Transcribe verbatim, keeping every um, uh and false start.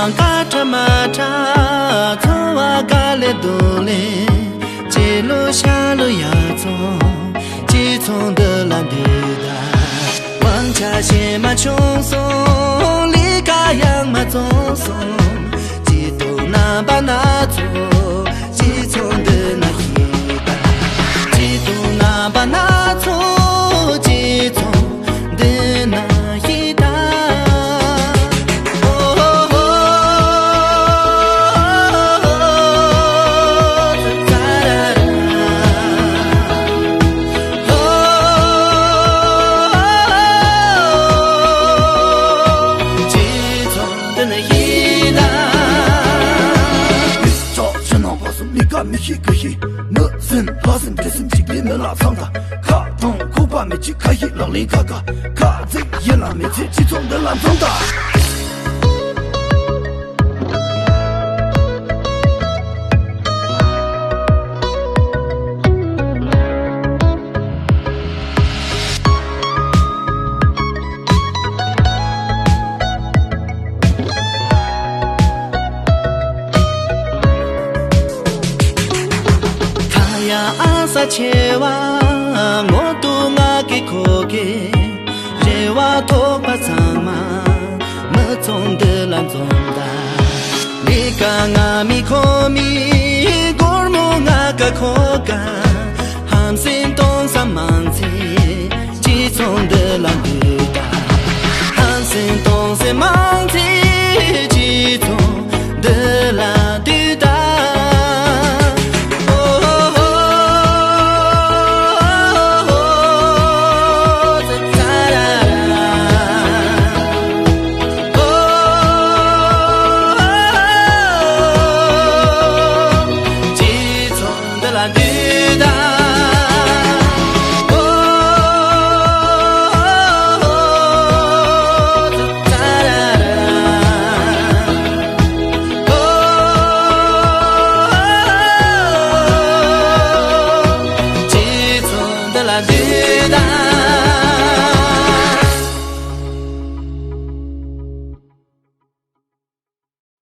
དཀའ་ཁྲ་མ་ཁྲ་འཚོ་བ་དཀའ་ལས་སྡུག་ལས། སྤྱི་ལོ་ཤར་ལོ་ཡར་ཚོང་སྤྱི་ཚོང་འདི་ལ་འདུས་ད། དབང་ཆ་ཞན་མ་བྱུང་སོང་། ལས་ཀ་ཡག་མ་བཙོང་སོང་། སྐྱིད་སྡུག་རྣམ་པ་སྣ་ཚོགས། སྤྱི་ཚོགས་འདི་ན་ཤེས་དང་། སྐྱིད་སྡུག་རྣམ་པ་སྣ་ཚོགས། སྤྱི་ཚོགས་འདི་ན་ཤེས་དང་། ཨོ་ཧོ་ཧོ། ཙ་ར་ར། ཨོ་ཧོ་ཧོ། སྤྱི་ཚོགས་འདི་ན་ཤེས་དང་། ཕྱོགས་ཕྱི་ནང་བར་གསུམ་མི་དགའ་མི་ཤེས་དགའ་ཤེས། མི་སེམས་ཕ་སེམས་འདྲེ་སེམས་གཅིག་པའི་མི་ལ་འཚམ་ད། ཁ་གྲོང་ཁུག་པ་མི་གཅིག་ཁ་ཤས་ལག་ལེན་ཁ་ཁ། ཁ་ཚིག་ཡིད་ལ་མི་ཚིག་སྤྱི་ཚོགས་འདི་ལ་འཛོམས་ད། ཁ་ཡ་ཨ་ས་ཆེ་བ་ངོ་ཏུ་ང་གི་ཁོ་གི་རེ་བ་ཐོག་པ་ཚང་མ་མི་ཚོང་འདི་ལ་འཛོམས་ད། ལི་ཀ་ང་མི་ཁོ་མི་སྒོར་མོ་ང་ཀ་ཁོ་ཀ་ཧམ་སེམས་གཏོང་ས་མང་ཚེ་སྤྱི་ཚོང་འདི་ལ་